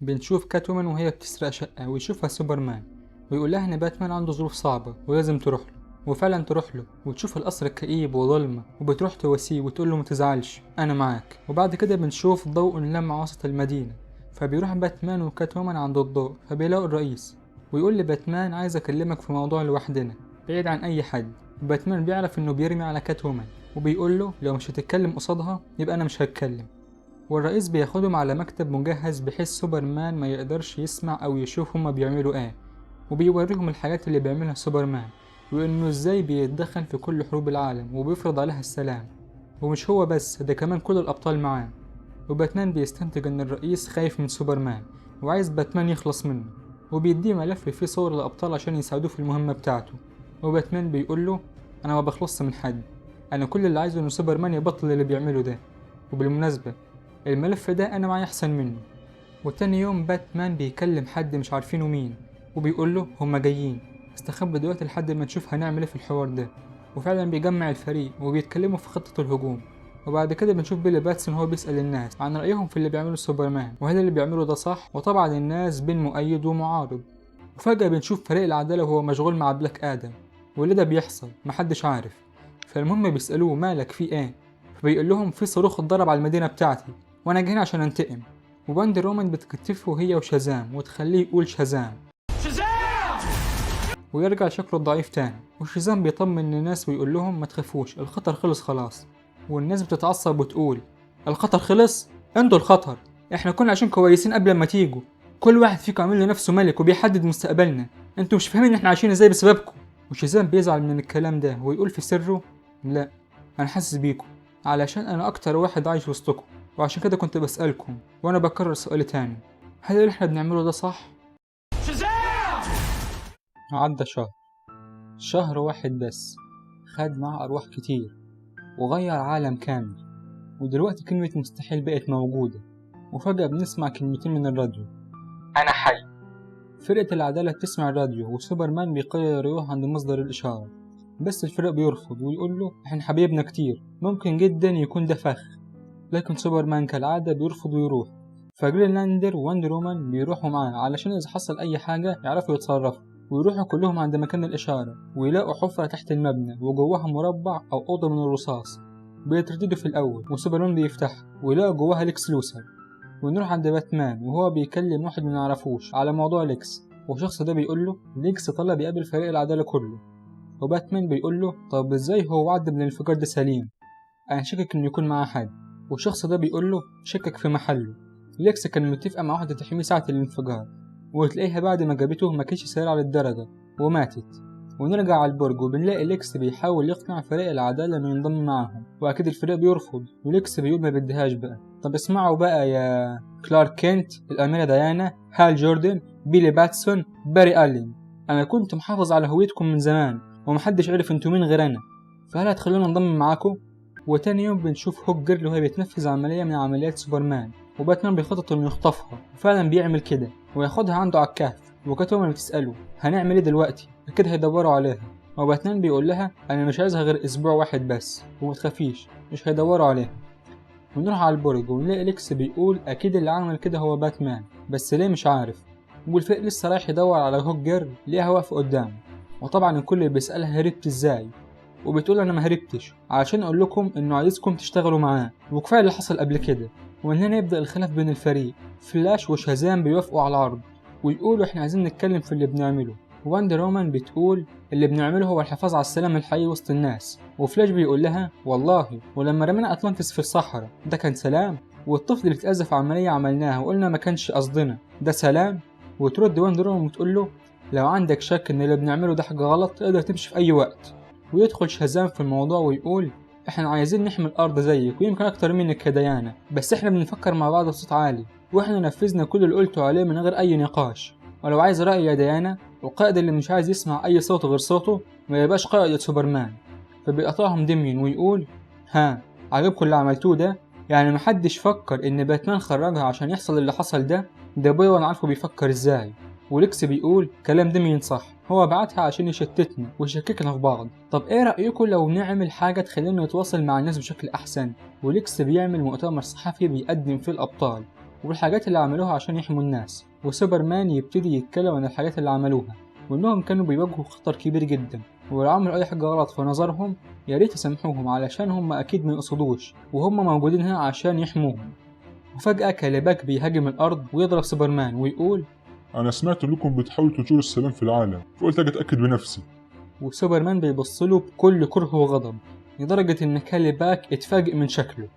بنشوف كاتومان وهي بتسرق شقة ويشوفها سوبرمان ويقول لها إن باتمان عنده ظروف صعبة ولازم تروح له، وفعلا تروح له وتشوف القصر كئيب وظلمة، وبتروح تواسيه وتقول له متزعلش أنا معاك. وبعد كده بنشوف ضوء لمع وسط المدينة، فبيروح باتمان وكاتومان عند الضوء فبيلاقوا الرئيس ويقول لباتمان عايز أكلمك في موضوع لوحدنا بعيد عن أي حد. باتمان بيعرف إنه بيرمي على كاتومان وبيقول له لو مش هتتكلم قصادها يبقى أنا مش هتكلم. والرئيس بياخدهم على مكتب مجهز بحيث سوبرمان ما يقدرش يسمع أو يشوف هما بيعملوا إيه، وبيوريهم الحاجات اللي بيعملها سوبرمان وإنه إزاي بيتدخل في كل حروب العالم وبيفرض عليها السلام، ومش هو بس ده كمان كل الأبطال معاه. وباتمان بيستنتج إن الرئيس خايف من سوبرمان وعايز باتمان يخلص منه، وبيديه ملف فيه صور الأبطال عشان يساعدوه في المهمة بتاعته. وباتمان بيقول له أنا ما بخلصش من حد، أنا كل اللي عايزه إن سوبرمان يبطل اللي بيعمله ده، وبالمناسبة الملف ده أنا معايا أحسن منه. وتاني يوم باتمان بيكلم حد مش عارفينه مين وبيقول له هما جايين، استخبى دلوقتي لحد ما نشوف هنعمل ايه في الحوار ده. وفعلا بيجمع الفريق وبيتكلموا في خطة الهجوم. وبعد كده بنشوف بيلي باتسون هو بيسأل الناس عن رأيهم في اللي بيعمله سوبرمان وهل اللي بيعمله ده صح، وطبعا الناس بين مؤيد ومعارض. وفجأة بنشوف فريق العدالة وهو مشغول مع بلاك آدم، واللي ده بيحصل محدش عارف. فالمهم بيسألوه مالك في ايه، فبيقول لهم في صاروخ اتضرب على المدينة بتاعتي وانا جاي هنا عشان انتقم. وواندر وومن بتكتفه هي وشازام وتخليه يقول شازام ويرجع شكله الضعيف تاني. وشازام بيطمن الناس ويقول لهم ما تخافوش الخطر خلص خلاص. والناس بتتعصب وتقول الخطر خلص؟ انتوا الخطر، احنا كنا عايشين كويسين قبل ما تيجوا، كل واحد فيكم عامل لنفسه ملك وبيحدد مستقبلنا، انتوا مش فاهمين احنا عايشين ازاي بسببكم. وشازام بيزعل من الكلام ده ويقول في سره لا انا حاسس بيكم علشان انا اكتر واحد عايش وسطكم، وعشان كده كنت بسألكم وانا بكرر سؤالي تاني، هل اللي احنا بنعمله ده صح؟ عدى شهر واحد بس خد معاه أرواح كتير وغير عالم كامل، ودلوقتي كلمة مستحيل بقت موجودة. وفجأة بنسمع كلمتين من الراديو، أنا حي. فرقة العدالة بتسمع الراديو وسوبرمان بيقرر يروح عند مصدر الإشارة، بس الفريق بيرفض ويقول له إحنا حبايبنا كتير ممكن جدا يكون ده فخ، لكن سوبرمان كالعادة بيرفض ويروح. فجرين لاندر وواندر وومن بيروحوا معاه علشان إذا حصل أي حاجة يعرفوا يتصرفوا، ويروحوا كلهم عند مكان الإشارة ويلاقوا حفرة تحت المبنى وجواها مربع أو أوضة من الرصاص. بيترددوا في الأول وسوبرمان بيفتحها ويلاقوا جواها ليكس لوثر. ونروح عند باتمان وهو بيكلم واحد ما نعرفوش على موضوع ليكس، والشخص ده بيقول له ليكس طلب يقابل فريق العدالة كله. وباتمان بيقول له طب ازاي هو عدى من الانفجار ده سليم؟ أنا شاكك إنه يكون معاه حد. والشخص ده بيقول له شكك في محله، ليكس كان متفق مع واحدة تحميه ساعة الانفجار، وتلاقيها بعد ما جابته ما كانتش سريعة للدرجة وماتت. ونرجع على البرج وبنلاقي ليكس بيحاول يقنع فريق العدالة انه ينضم معاهم، واكيد الفريق بيرفض، وليكس بيقول ما بديهاش بقى. طب اسمعوا بقى يا كلارك كينت، الأميرة ديانا، هال جوردن، بيلي باتسون، باري ألين، أنا كنت محافظ على هويتكم من زمان ومحدش عرف انتوا مين غير أنا، فهل هتخلونا ننضم معاكم؟ وتاني يوم بنشوف هوك جيرل وهي بتنفذ عملية من عمليات سوبرمان، وباتمان بيخطط انه يخطفها، وفعلا بيعمل كده وياخدها عنده على الكهف. وكاتومان بتسأله هنعمل ايه دلوقتي؟ اكيد هيدوروا عليها. وباتمان بيقول لها انا مش عايزها غير اسبوع واحد بس ومتخافيش مش هيدوروا عليها. ونروح على البرج ونلاقي ليكس بيقول اكيد اللي عمل كده هو باتمان، بس ليه مش عارف. والفريق لسه رايح يدور على هوك جيرل لقاها واقفه قدامه، وطبعا الكل بيسألها هربت ازاي، وبتقول انا ما هربتش علشان اقول لكم انه عايزكم تشتغلوا معاه وكفايه اللي حصل قبل كده. ومن هنا يبدأ الخلاف بين الفريق. فلاش وشازام بيوافقوا على العرض ويقولوا احنا عايزين نتكلم في اللي بنعمله. واندر وومن بتقول اللي بنعمله هو الحفاظ على السلام الحقيقي وسط الناس. وفلاش بيقول لها والله ولما رمينا أطلانتس في الصحراء ده كان سلام، والطفل اللي اتأذى في عملية عملناها وقلنا ما كانش قصدنا ده سلام. وترد واندر وومن وتقول له لو عندك شك ان اللي بنعمله ده حاجة غلط تقدر تمشي في أي وقت. ويدخل شازام في الموضوع ويقول احنا عايزين نحمي الارض زيك ويمكن اكتر منك يا ديانا، بس احنا بنفكر مع بعض بصوت عالي، واحنا نفذنا كل اللي قلته عليه من غير اي نقاش. ولو عايز رأيي يا ديانا، القائد اللي مش عايز يسمع اي صوت غير صوته ما يبقاش قائد سوبرمان. فبيقطعهم ديمين ويقول ها عجبكم اللي عملتوه ده؟ يعني محدش فكر ان باتمان خرجها عشان يحصل اللي حصل ده؟ ده بوي وانا عارفه بيفكر ازاي. وليكس بيقول كلام ديمين صح، هو بعتها عشان يشتتنا ويشككنا في بعض. طب ايه رأيكم لو نعمل حاجة تخلينا نتواصل مع الناس بشكل احسن؟ وليكس بيعمل مؤتمر صحفي بيقدم فيه الابطال، والحاجات اللي عملوها عشان يحموا الناس. وسوبرمان يبتدي يتكلم عن الحاجات اللي عملوها وإنهم كانوا بيواجهوا خطر كبير جدا، ولو عملوا أي حاجة غلط في نظرهم يا ريت يسامحوهم علشان هم أكيد ما يقصدوش وهم موجودين هنا عشان يحموهم. وفجأة كاليباك بيهاجم الأرض ويضرب سوبرمان ويقول أنا سمعت إنكم بتحاولوا تنشروا السلام في العالم، فقلت أجي أتأكد بنفسي. وسوبرمان بيبص له بكل كره وغضب لدرجة إن كاليباك اتفاجئ من شكله.